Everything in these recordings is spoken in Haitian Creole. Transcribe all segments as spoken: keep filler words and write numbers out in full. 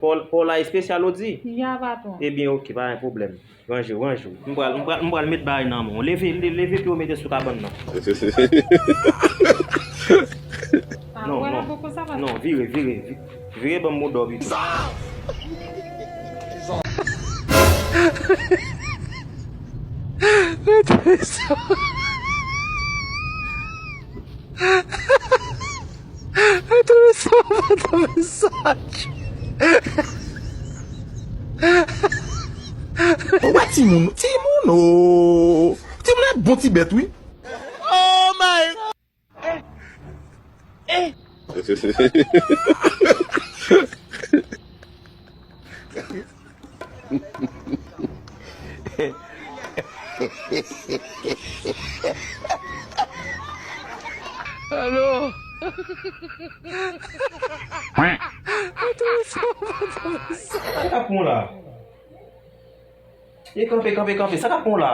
Paw, paw la espesyal ou di? Ya, patwon. Ebyen, oke, pa gen pwoblèm. Ranje w, ranje w. M pral, m pral, m pral met bagay nan men w. Leve, le-, leve pye w mete sou kabann nan. Ah, non, wè non. Nan poko sa, patwon. Non, vire, vire, vi-, vire ban m modo pito. Mete sa. Mete sa, mete sa. Ou wè timoun, timoun, oh. Timoun e bon ti bèt, wi. Oh my God. Eh, eh. Alo. Sa k ap pran w la? E kanpe, kanpe, kanpe. Sa k ap pran w la?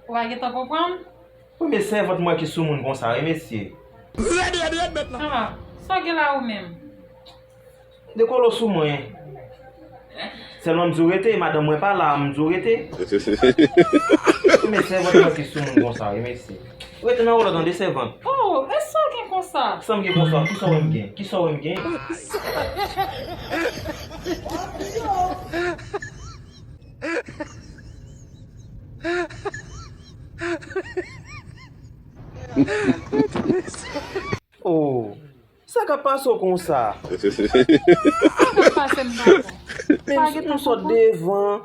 Ou pa gentan konprann? Premye sèvant mwen ki sou moun konsa, wi, mesye. Rèd, rèd, rèd, mèt la. Ah, sa w gen la ou menm? Dekolo sou mwen. Sèlman m di w rete, madanm mwen pa la, m di w rete. Premye sèvant mwen ki sou moun konsa, wi, mesye. Rete nan wòl ou tande, sèvant. Oh, e sa w gen konsa? Sa m gen konsa? Kisa w wè m gen? Kisa w wè m gen? Oh, sa k ap pase w konsa? Sa k ap pase m, patwon? Menm si m sot devan,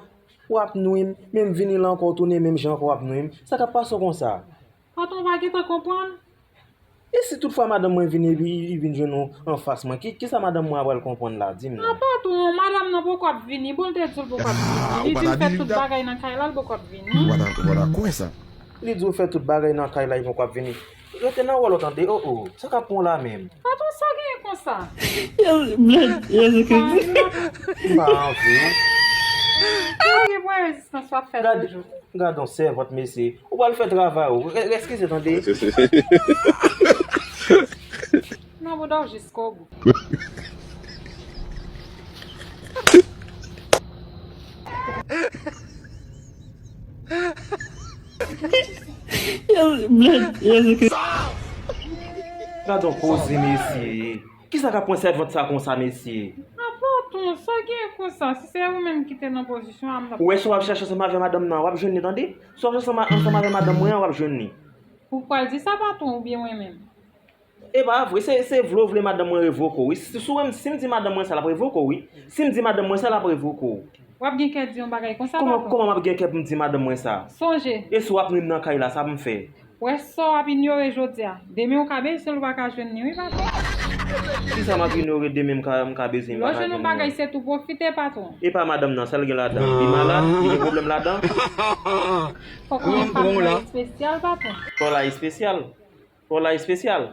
w ap nwi m, menm vini la ankò, w tounen menm jan ankò, w ap nwi m. Sa k ap pase w konsa? Patwon, w pa gentan konprann? E si tout fwa madanm mwen vini epi li vin jwenn ou anfas mwen, ki, kisa madanm mwen pral konprann la? Di m non. Ah, patwon, madanm nan poko ap vini. Bon, l te di l poko ap vini. Li di l fè tout bagay nan kay la, l poko ap vini. Ou pa ta, ou pa ta kwè sa. Li di w fè tout bagay nan kay la, li poko ap vini. Rete nan wòl ou tande, oh, oh. Sa k ap pran w la menm? Patwon, sa w genyen konsa? Jezi Kris. M pa anvi w. Pa gen pwen rezistans w ap fè toujou. Gad yon sèvant, mesye. Ou pral fè travay ou. Re-, eskize tande. Nan bouda w jiskobou. Gad yon koze, mesye. Kisa k ap pran sèvant sa konsa, mesye? Ah, patwon, sa w gen konsa? Si se ou menm ki te nan pozisyon an, m t ap... Ou wè sa w ap chèche ansanm avè madanm nan, w ap jwenn li, tande. Sa w ap chèche ansanm, ansanm avè madanm mwen an, w ap jwenn li. Ou pral di sa, patwon, oubyen mwen menm? E pa vre, se, se vle w vle madanm mwen revoke w, wi. Si, si w wè m, si m di madanm mwen sa, l ap revoke w, wi. Si m di madanm mwen sa, l ap revoke w. W ap gen kè di yon bagay konsa, patwon? Kòman, kòman m ap gen kè pou m di madanm mwen sa? Sonje. E si w ap nwi m nan kay la, sa pou m fè? Wè sa w ap inyore jodi a. Demen ou ka bezwen l, ou pa ka jwenn li, wi, patwon. Kisa m ap inyore demen m ka, m ka bezwen li, m pa ka jwenn li? Lè w jwenn yon bagay, se tou pwofite, patwon. E pa madanm nan, sa l gen ladan? Li malad? Li gen pwoblèm ladan? Fòk ou gen fanm nan espesyal, patwon. Paw la espesyal? Paw la espesyal?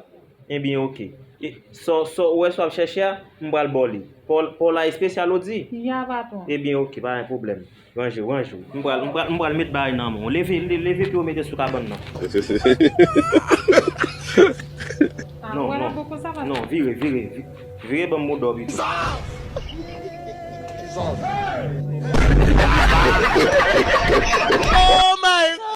Ebyen, oke. E, sa w, sa w, ou wè sa w ap chèche a, m pral ba w li. Paw, paw la espesyal ou di? Ya, patwon. Ebyen, oke, pa gen pwoblèm. Ranje w, ranje w. M pral, m pral, m pral met bagay nan men w. Leve, le-, leve pye w mete sou kabann nan. Ah, non, wè nan non. Poko sa, patwon. Non, vire, vire, vi-, vire ban m modo pito. Oh my God!